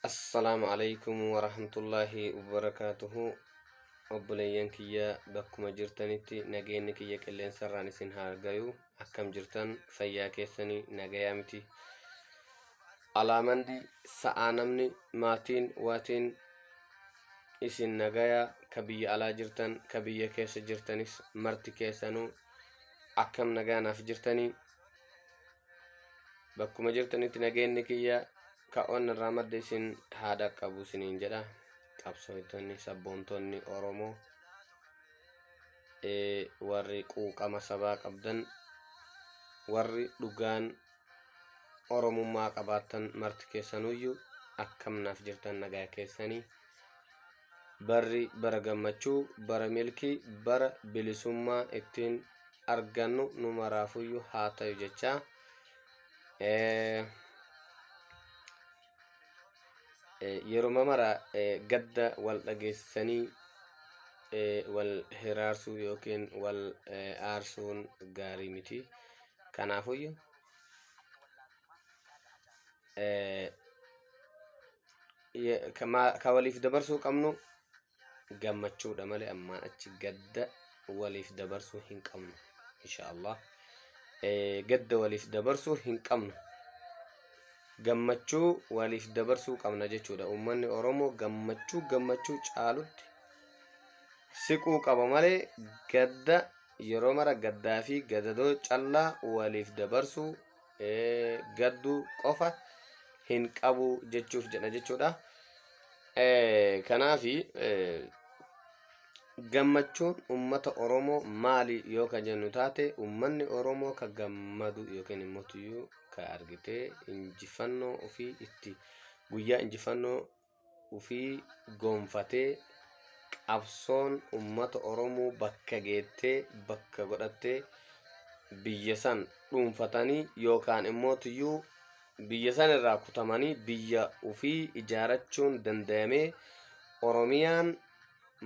Assalaamu alaikum warahmatullaahi wabarakaatuhu. Obboleeyyan kiyya, bakkuma jirtanitti nageenyi kiyya qilleensarraan isin haa gayu. Akkam jirtan? Fayyaa keessanii? Nagayaa miti? Alaamandi sa'aa namni maatiin waatiin isin nagaya? Ka biyya alaa jirtan, ka biyya keessa jirtanis marti keessanuu akkam, nagaa naaf jirtanii? Bakkuma jirtanitti nageenyi kiyya ka onna irraa madde isin haa dhaqqabu isiniin jedha. Qabsooytonni, sabboontonni Oromoo, warri quuqama sabaa qabdan, warri dhugaan Oromummaa qabaattan marti keessanuyyuu akkam naaf jirtan, nagaa keessanii? Barri bara gammachuu, bara milkii, bara bilisummaa ittiin argannu nu maraafuyyuu haa ta'u jechaa, yeruma mara gadda wal dhageessisanii wal hiraarsuu yookiin wal aarsuun gaarii miti. Kanaafuyyuu ka waliif dabarsuu qabnu gammachuudha malee ammaan achi gadda waliif dabarsuu hin qabnu, insha Allah. Gadda waliif dabarsuu hin qabnu, gammachuu waliif dabarsuu qabna jechuudha. Uummanni Oromoo gammachuu gammachuu caalutti siquu qaba malee gadda yeroo mara gaddaa fi gadadoo callaa waliif dabarsuu, gadduu qofa hin qabu jechuuf jedha jechuudha. Kanaafi gammachuun uummata Oromoo maali yoo ka jennu taate, uummanni Oromoo ka gammadu yookiin immoo tuyyuu ka argitee injifannoo ofii itti guyyaa injifannoo ofii gonfatee, qabsoon uummata Oromoo bakka geettee bakka godhattee, biyya san dhuunfatanii yookaan immoo tuyyuu biyya san irraa kutamanii biyya ofii ijaarachuun danda'amee, Oromiyaan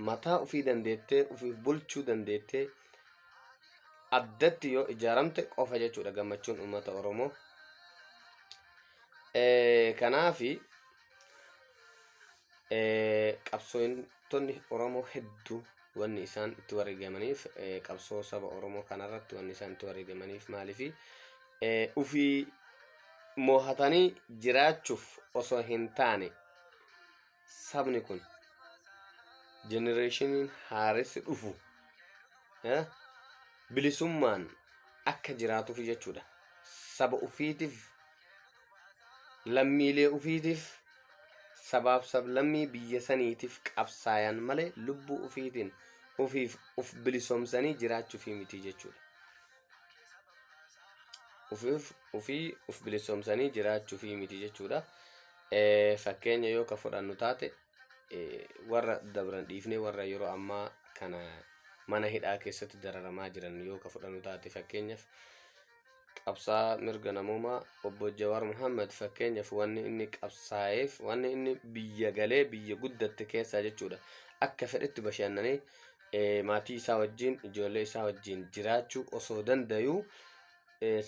mataa ofii dandeettee ofiif bulchuu dandeettee addatti yoo ijaaramte qofa jechuudha gammachuun uummata Oromoo. Kanaafi qabsoontonni Oromoo hedduu wanni isaan itti wareegamaniif, qabsoo saba Oromoo kanarratti wanni isaan itti wareegamaniif maaliifi? Ufii moohatanii jiraachuuf osoo hin taane, sabni kun jenereeshiniin haaressi dhufu bilisummaan akka jiraatuuf jechuudha. Saba ufiitiif, lammiilee ufiitiif, sabaaf sablammii biyya saniitiif qabsaayan malee lubbuu ufiitiin ufiif uf bilisoomsanii jiraachuufii miti jechuudha. Ufiif ufii uf bilisoomsanii jiraachuufii miti jechuudha. Fakkeenya yoo ka fudhannu taate, warra dabran dhiifnee warra yeroo ammaa kana mana hidhaa keessatti dararamaa jiran yoo ka fudhannu taate, fakkeenyaaf qabsaa mirga namoomaa obbo Jawaar Muhammad, fakkeenyaaf wanni inni qabsaa'eef, wanni inni biyya galee biyya guddatte keessaa jechuudha akka fedhetti bashannanee maatii isaa wajjin, ijoollee isaa wajjin jiraachuu osoo dandayuu,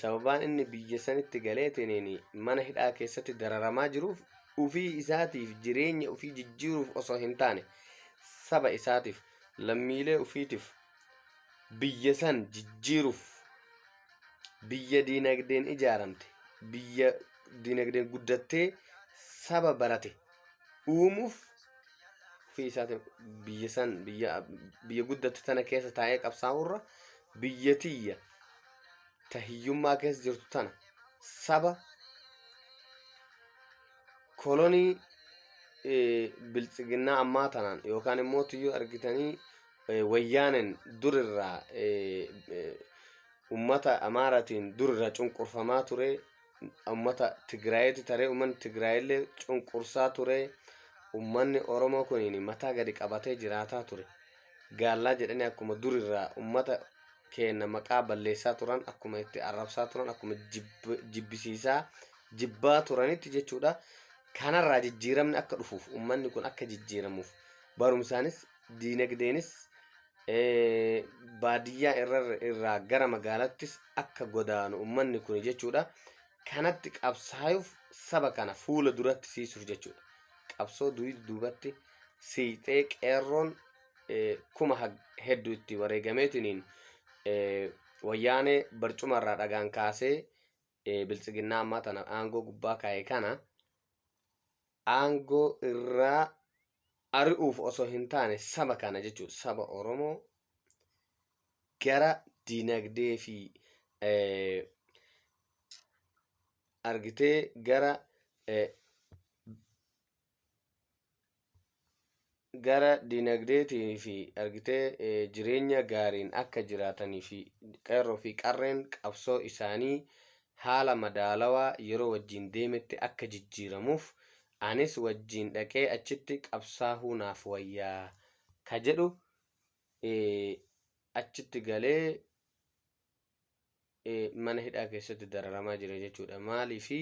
sababaan inni biyya sanitti galeetiniin mana hidhaa keessatti dararamaa jiruuf ufii isaatiif jireenya ufii jijjiiruuf osoo hin taane, saba isaatiif, lammiilee ufiitiif, biyya san jijjiiruuf, biyya diinagdeen ijaaramte, biyya diinagdeen guddattee saba barate uumuuf ofii isaatiin biyya san biyya guddatte tana keessa taa'ee qabsaa'urra, biyya tiyya ta hiyyummaa keessa jirtu tana saba kolonii biltsiginnaa ammaa tanaan yookaan immoo tuyyuu argitanii wayyaanen durirraa ummata Amaaraatiin durirraa cunqurfamaa ture, ummata Tigraayitti taree ummanni Tigraayillee cunqursaa ture, ummanni Oromoo kun mataa gadi qabatee jiraataa ture. Gaallaa jedhanii akkuma durirraa ummata keenya maqaa balleessaa turan, akkuma itti arrabsaa turan, akkuma jibbisiisaa jibbaa turanitti jechuudha. Kanarraa jijjiiramni akka dhufuuf, ummanni kun akka jijjiiramuuf, barumsaanis diinagdeenis baadiyyaa irraa gara magaalattis akka godaanu ummanni kun jechuudha. Kanatti qabsaayuuf, saba kana fuula duratti siisuuf jechuudha. qabsoo duubatti siixee qeerroon kuma hedduu itti wareegameetiniin wayyaanee barcumarraa dhagaan kaasee biltsiginnaa ammaa tana aangoo gubbaa kaa'e kana aangoo irraa ari'uuf osoo hin taane saba kana jechuudha, saba Oromoo gara dinagdee fi argitee gara dinagdeetii fi argitee jireenya gaariin akka jiraatanii fi qeerroo fi qarreen qabsoo isaanii haala madaalawaa yeroo wajjin deemetti akka jijjiiramuuf anis wajjin dhaqee achitti qabsaahuu naaf wayyaa ka jedhu achitti galee mana hidhaa keessatti dararamaa jira jechuudha. Maaliifi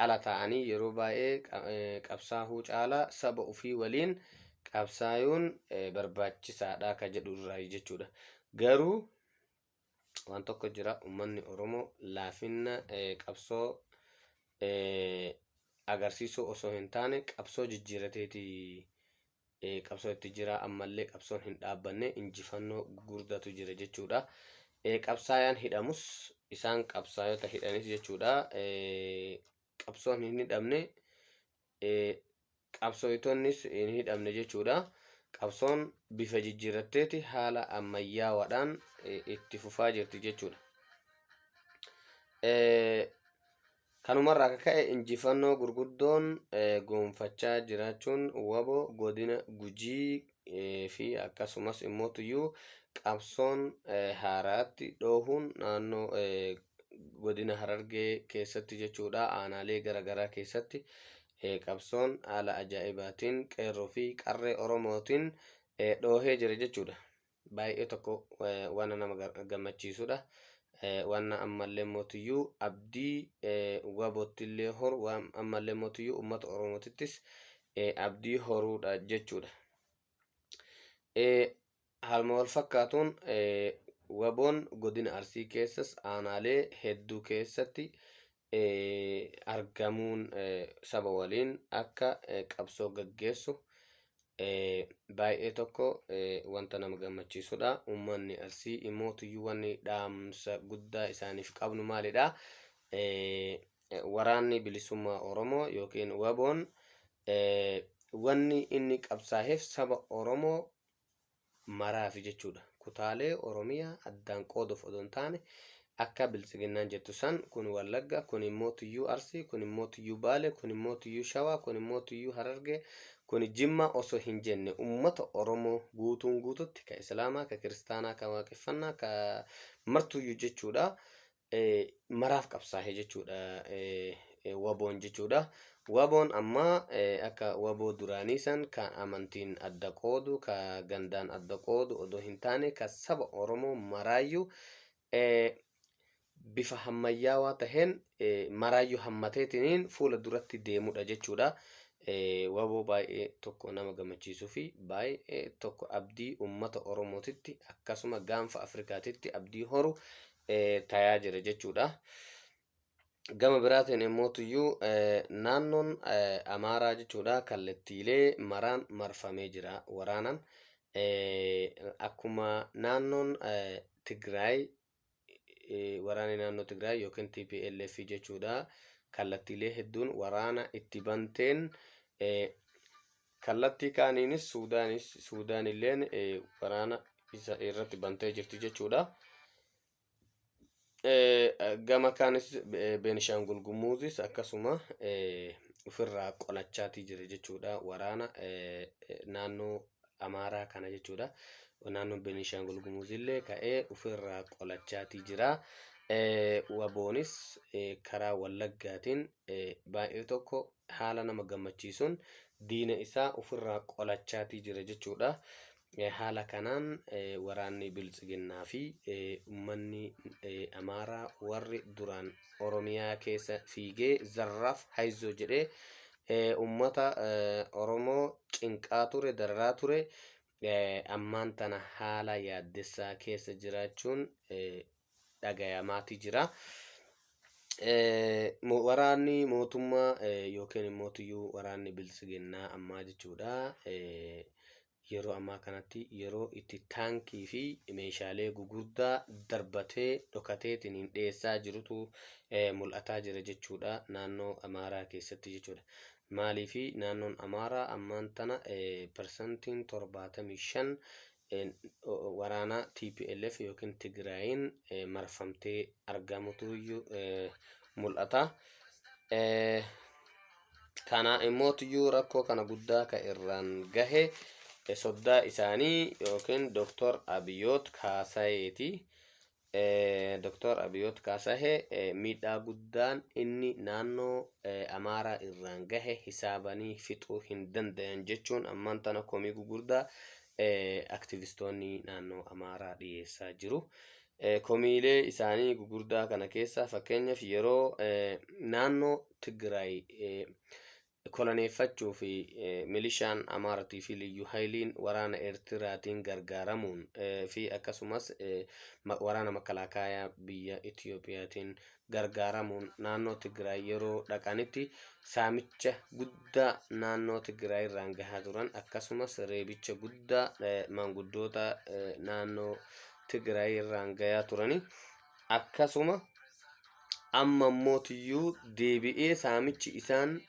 ala ta'anii yeroo baay'ee qabsaahuu caalaa saba ofii waliin qabsaayuun barbaachisaadha ka jedhu irraa jechuudha. Garuu waan tokko jira, uummanni Oromoo laafinna qabsoo agarsiisuu osoo hin taane qabsoo jijjiirateeti qabsoo itti jira. Ammallee qabsoon hin dhaabbanne, injifannoo gurguddatu jira jechuudha. Qabsaayaan hidhamus, isaan qabsaayota hidhanis jechuudha. Qabsoon hin hidhamne, qabsooytonnis hin hidhamne jechuudha. Qabsoon bifa jijjiirratteeti haala ammayyaawaadhaan itti fufaa jirti jechuudha. Kanumarraa akka ka'e injifannoo gurguddoon gonfachaa jiraachuun wabo godina Gujii fi akkasumas immoo tuyyuu qabsoon haaraatti dhoohuun naannoo godina Harargee keessatti jechuudha, aanaalee garaagaraa keessatti qabsoon haala ajaa'ibaatiin qeerroo fi qarree Oromootiin dhoohee jira jechuudha. Baay'ee tokko waan nama gammachiisudha. Waan ammallee mootiyyuu abdii wabottillee horu, waan ammallee mootiyyuu uummata Oromootittis abdii horuudha jechuudha. Haaluma wal fakkaatuun waboon godina Arsii keessas aanaalee hedduu keessatti argamuun saba waliin akka qabsoo gaggeessu baay'ee tokko wanta nama gammachiisudha. Uummanni Arsii immootuyyuu wanni dhaamsa guddaa isaaniif qabnu maalidha? Waraanni bilisummaa Oromoo yookiin waboon wanni inni qabsaa'eef saba Oromoo maraafi jechuudha. Kutaalee Oromiyaa addaan qooduuf odoo hin taane, akka biltsiginnaan jettu san kun Wallagga, kun immoo tuyyuu Arsii, kun immoo tuyyuu Baale, kun immoo tuyyuu Shawaa, kun immoo tuyyuu Harargee, kun Jimmaa osoo hin jenne uummata Oromoo guutuun guututti, ka Islaamaa, ka Kiristaanaa, ka Waaqeffannaa, ka martuyyuu jechuudha. Maraaf qabsaa'e jechuudha waboon jechuudha. Waboon ammaa akka waboo duraanii san ka amantiin adda qoodu, ka gandaan adda qoodu odoo hin taane, ka saba Oromoo maraayyuu bifa hammayyaawaa taheen maraayyuu hammateetiniin fuula duratti deemudha jechuudha. Waboo baay'ee tokko nama gammachiisuu fi baay'ee tokko abdii uummata Oromootitti akkasuma gaanfa Afrikaatitti abdii horu tayaa jira jechuudha. Gama biraatiin immoo tuyyuu naannoon Amaaraa jechuudha kallattiilee maraan marfamee jira waraanaan. Akkuma naannoon Tigraay, waraanni naannoo Tigraay yookiin TPLF jechuudha, kallattiilee hedduun waraana itti banteen, kallattii kaaniinis Suudaanis Suudaanilleen waraana isa irratti bantee jirti jechuudha. Gama kaanis Beenishaangul Gumuuzis akkasuma ofirraa qolachaatii jira jechuudha waraana naannoo Amaaraa kana jechuudha. Naannoon Beenishaangul Gumuuzillee ka'ee ofirraa qolachaatii jira. Waboonis karaa Wallaggaatiin baay'ee tokko haala nama gammachiisuun diina isaa ofirraa qolachaatii jira jechuudha. Haala kanaan waraanni biltsiginnaa fi uummanni Amaaraa warri duraan Oromiyaa keessa fiigee zarraaf hayzoo jedhee uummata Oromoo cinqaa ture, dararaa ture, ammaan tana haala yaaddessaa keessa jiraachuun dhagayamaatii jira. Waraanni mootummaa yookiin immoo tuyyuu waraanni biltsiginnaa ammaa jechuudha. Yeroo ammaa kanatti yeroo itti taankii fi meeshaalee gugurdaa darbatee dhokateetiin dhiyeessaa jirutu mul'ataa jira jechuudha naannoo Amaaraa keessatti jechuudha. Maaliifi naannoon Amaaraa ammaan tana parsantiin 75 waraana TPLF yookiin Tigraayin marfamtee argamutu mul'ata. Kana immootiyyuu rakkoo kana guddaa ka irraan gahe soddaa isaanii yookiin Dr. Abiyoot Kaasayeeti. Dr. Abiyoot Kaasahee miidhaa guddaan inni naannoo Amaaraa irraan gahe hisaabanii fixuu hin dandayan jechuun ammaan tana komii gugurdaa aktivistoonni naannoo Amaaraa dhiyeessaa jiru. Komiilee isaanii gugurdaa kana keessa fakkeenyaaf yeroo naannoo Tigraay koloneeffachuu fi milishaan Amaaratii fi Liyyuu Hayiliin waraana Eertiraatiin gargaaramuun fi akkasumas waraana makalaakaayaa biyya Itiyoophiyaatiin gargaaramuun naannoo Tigraay yeroo dhaqanitti saamicha guddaa naannoo Tigraay irraan gahaa turan, akkasumas reebicha guddaa maanguddoota naannoo Tigraay irraan gahaa turani. Akkasuma amma mootiyyuu deebi'ee saamichi isaan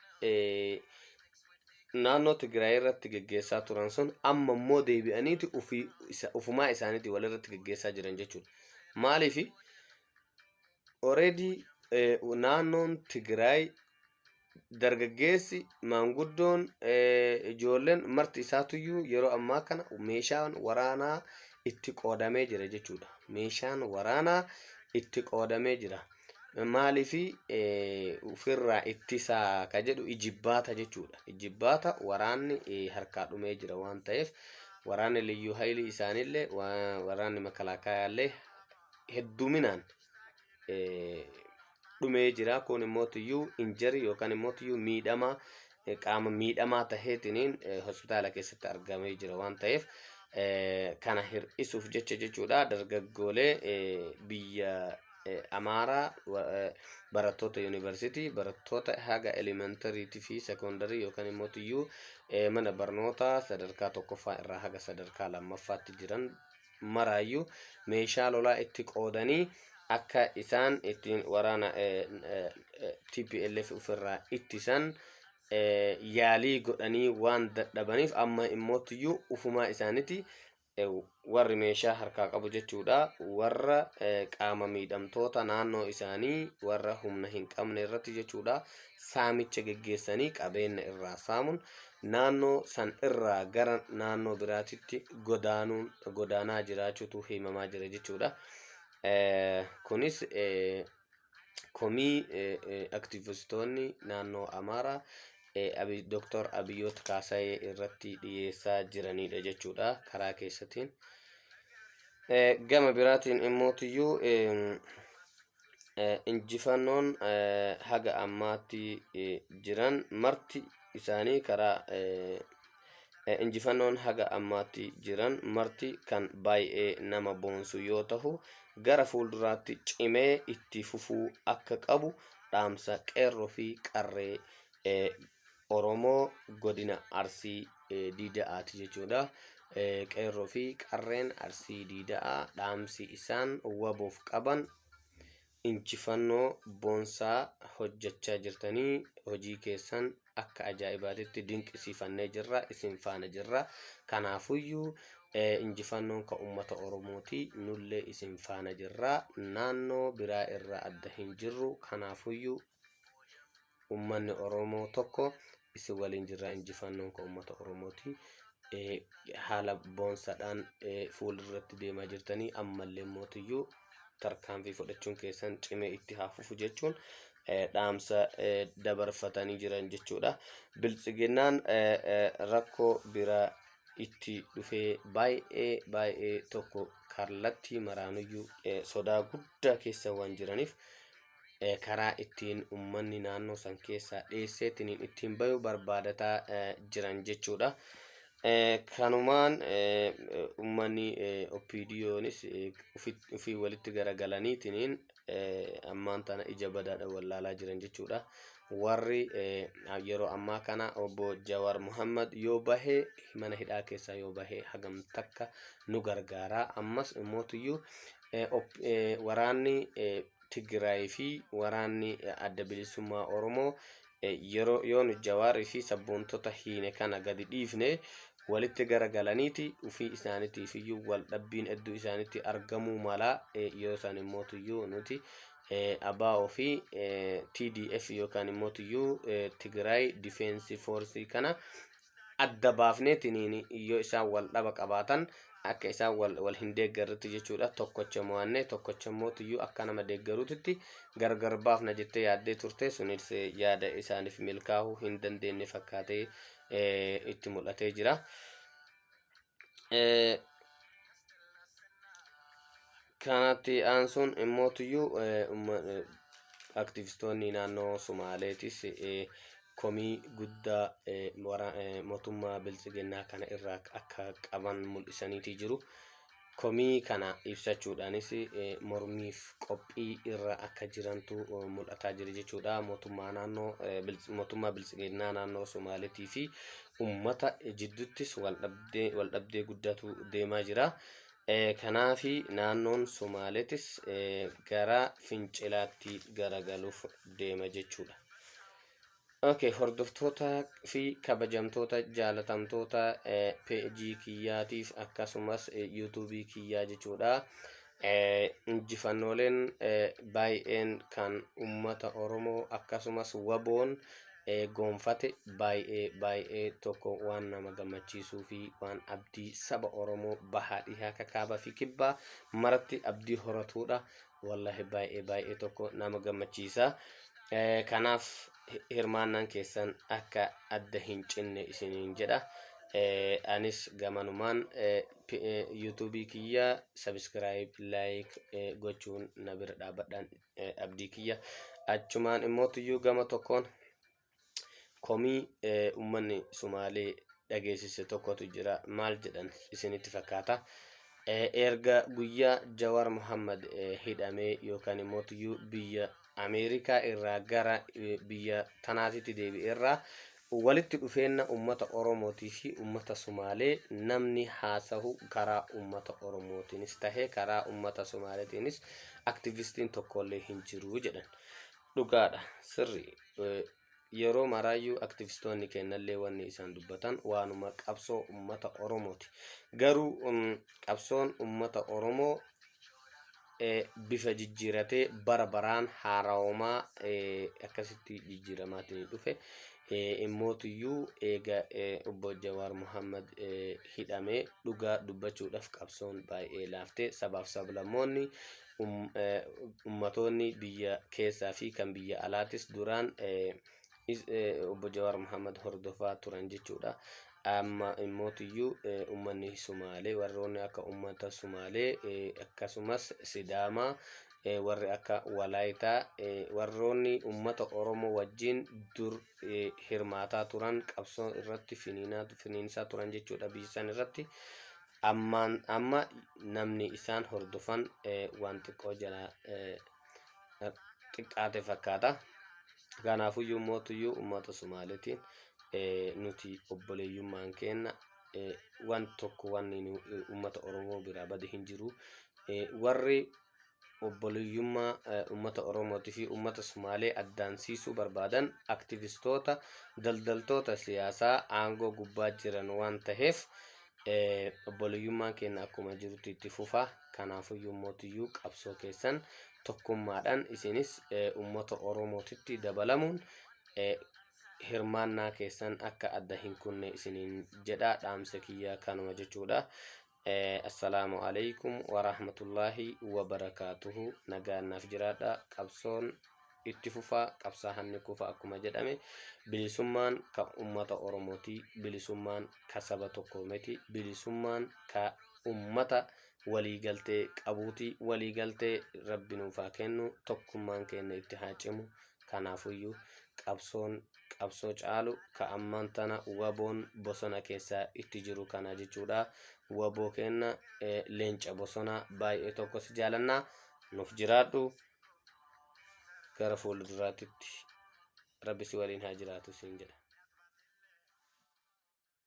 naannoo Tigraay irratti geggeessaa turan sun amma immoo deebi'aniiti ufumaa isaaniiti walirratti geggeessaa jiran jechuudha. Maaliifi already naannoon Tigraay dargaggeessi, maanguddoon, ijoolleen marti isaatuyyuu yeroo ammaa kana meeshaan waraanaa itti qoodamee jira jechuudha. Meeshaan waraanaa itti qoodamee jira. Maaliifi ofirraa ittisaa ka jedhu ijibbaata jechuudha. Ijibbaata waraanni harkaa dhumee jira waan ta'eef waraanni liyyuu hayilii isaaniillee waraanni makalaakaayaallee hedduminaan dhumee jira. Kun immoo tuyyuu injury yookaan immoo tuyyuu miidhamaa, qaama miidhamaa taheetiniin hospitaala keessatti argamee jira waan ta'eef kana hir'isuuf jecha jechuudha dargaggoolee biyya Amaaraa, barattoota yuunivarsiitii, barattoota haga elementaryitii fi sekondarii yookaan immoo tuyyuu mana barnootaa sadarkaa tokkoffaa irraa haga sadarkaa lammaffaatti jiran maraayyuu meeshaa lolaa itti qoodanii akka isaan ittiin waraana TPLF ofirraa ittisan yaalii godhanii waan dadhabaniif amma immoo tuyyuu ufumaa isaaniiti warri meeshaa harkaa qabu jechuudha, warra qaama miidhamtoota naannoo isaanii warra humna hin qabne irratti jechuudha saamicha geggeessanii qabeenya irraa saamuun naannoo san irraa gara naannoo biraatitti godaanuun godaanaa jiraachuutu himamaa jira jechuudha. Kunis komii aktivistoonni naannoo Amaaraa Dr. Abiyoot Kaasayee irratti dhiyeessaa jiranidha jechuudha karaa keessatiin. Gama biraatiin immootiyyuu injifannoon haga ammaatti jiran marti isaanii karaa injifannoon haga ammaatti jiran marti kan baay'ee nama boonsu yoo ta'u gara fuulduraatti cimee itti fufuu akka qabu dhaamsa qeerroo fi qarree Oromoo godina Arsii Diida'aati jechuudha. Qeerroo fi qarreen Arsii Diida'aa dhaamsi isaan waboof qaban injifannoo boonsaa hojjechaa jirtanii hojii keessan akka ajaa'ibaatitti dinqisiifannee jirra, isin faana jirra. Kanaafuyyuu injifannoon kan uummata Oromooti, nullee isin faana jirra, naannoo biraa irraa adda hin jirru. Kanaafuyyuu uummanni Oromoo tokko isin waliin jirra, injifannoon kan uummata Oromooti. Haala boonsaadhaan fuulduratti deemaa jirtanii ammallee mootiyyuu tarkaanfii fudhachuun keessan cimee itti haa fufu jechuun dhaamsa dabarfatanii jiran jechuudha. Biltsiginnaan rakkoo biraa itti dhufee baay'ee baay'ee tokko kallattii maraanuyyuu sodaa guddaa keessa waan jiraniif karaa ittiin uummanni naannoo san keessaa dheesseetiin ittiin bayu barbaadataa jiran jechuudha. Kanumaan uummanni OPDOnis ofii walitti garagalaniitiin Ammaan tana ija badaadha wallaalaa jiran jechuudha. Warri yeroo ammaa kana obbo Jawaar Muhammad yoo bahee, mana hidhaa keessaa yoo bahee, hagam takka nu gargaaraa. Ammas immootuyyuu waraanni Tigraay fi waraanni Adda Bilisummaa Oromoo yeroo yoo nu Jawaarii fi sabboontota hiine kana gadi dhiifne walitti garagalaniiti ufii isaaniitiif iyyuu wal dhabbiin hedduu isaanitti argamuu mala. Yoo isaan immootuyyuu nuti ABO fi TDF yookaan immootuyyuu Tigraay Defense Force kana adda baafneetiniin yoo isaan wal dhaba qabaatan akka isaan wal hin deeggarretti jechuudha. Tokkocha mo'annee tokkocha mootuyyuu akka nama deeggaruutitti gargar baafna jettee yaaddee turte. Sunis yaada isaaniif milkaa'uu hin dandeenye fakkaatee itti mul'atee jira. Kanatti aansuun immootuyyuu aktivistoonni naannoo Sumaaleetis komii guddaa mootummaa biltsiginnaa kana irraa akka qaban mul'isaniitii jiru. Komii kana ibsachuudhaanis mormiif qophii irra akka jirantu mul'ataa jira jechuudha. Mootummaa naannoo mootummaa biltsiginnaa naannoo Sumaaleetii fi uummata jidduuttis wal dhabdee guddaatu deemaa jira. Kanaafi naannoon Sumaaleetis gara fincilaatti garagaluuf deema jechuudha. Okay, hordoftoota fi kabajamtoota jaalatamtoota peejii kiyyaatiif akkasumas yuutuubii kiyyaa jechuudha. Injifannooleen baay'een kan uummata Oromoo akkasumas WBOn gonfate baay'ee baay'ee tokko waan nama gammachiisuu fi waan abdii saba Oromoo bahaa, dhihaa, kakaabaa fi kibbaa maratti abdii horatuudha. Wallahi baay'ee baay'ee tokko nama gammachiisa. Kanaaf hirmaannaan keessan akka adda hin cinne isiniin jedha. Anis gamanumaan yuutuubii kiyya subscribe, like gochuun na bira dhaabbadhaan abdii kiyya. Achumaan immoo tuyyuu gama tokkoon komii uummanni Sumaalee dhageessise tokkotu jira. Maal jedhan isinitti fakkaata? Erga guyyaa Jawaar Muhammad hidhamee yookaan immoo tuyyuu biyya Ameerikaa irraa gara biyya tanaatitti deebi'e irraa walitti dhufeenya uummata Oromootii fi uummata Sumaalee namni haasahu karaa uummata Oromootiinis tahee karaa uummata Sumaaleetiinis aktivistiin tokkollee hin jiru jedhan. Dhugaadha, sirri. Yeroo maraayyuu aktivistoonni kennallee wanni isaan dubbatan waanuma qabsoo uummata Oromooti. Garuu qabsoon uummata Oromoo bifa jijjiiratee bara baraan haara'oomaa akkasitti jijjiiramaatiin dhufe. Immootuyyuu eega obbo Jawaar Muhammad hidhamee dhugaa dubbachuudhaaf qabsoon baay'ee laaftee sabaaf sablammoonni, ummatoonni biyya keessaa fi kan biyya alaatis duraan obbo Jawaar Muhammad hordofaa turan jechuudha. Amma immootuyyuu uummanni Sumaalee, warroonni akka uummata Sumaalee, akkasumas Sidaamaa, warri akka Walaayitaa, warroonni uummata Oromoo wajjin dur hirmaataa turan, qabsoo irratti finiinsaa turan jechuudha biyya isaan irratti. Ammaan amma namni isaan hordofan waan xiqqoo jala xiqqaate fakkaata. Kanaafuyyuu mootuyyuu uummata Sumaaleetiin nuti obboleeyyummaan kenna waan tokko wanni uummata Oromoo biraa bade hin jiru. Warri obboleeyyummaa uummata Oromootii fi uummata Sumaalee addaan siisuu barbaadan aktivistoota, daldaltoota siyaasaa aangoo gubbaa jiran waan taheef obboleeyyummaan keenya akkuma jirutti itti fufa. Kanaafuyyuu mootiyyuu qabsoo keessan tokkummaadhaan isinis uummata Oromootitti dabalamuun hirmaannaa keessan akka adda hin kunne isiniin jedha. Dhaamsa kiyya kanuma jechuudha. Assalaamu alaikum warahmatullaahi wabarakaatuhu. Nagaan naaf jiraadha. Qabsoon itti fufaa, qabsaa'aan kufa akkuma jedhame. Bilisummaan ka ummata Oromooti, bilisummaan ka saba tokko miti, bilisummaan ka ummata waliigaltee qabuuti. Waliigaltee Rabbi nuuf haa kennu, tokkummaan keenya itti haa cimu. Kanaafuyyuu qabsoon qabsoo caalu ka ammaan tana WBOn bosona keessaa itti jiru kana jechuudha. WBO kenna, leenca bosonaa, baay'ee tokko si jaalannaa, nuuf jiraadhu. Gara fuulduraatitti Rabbi si waliin haa jiraatu siin jedha.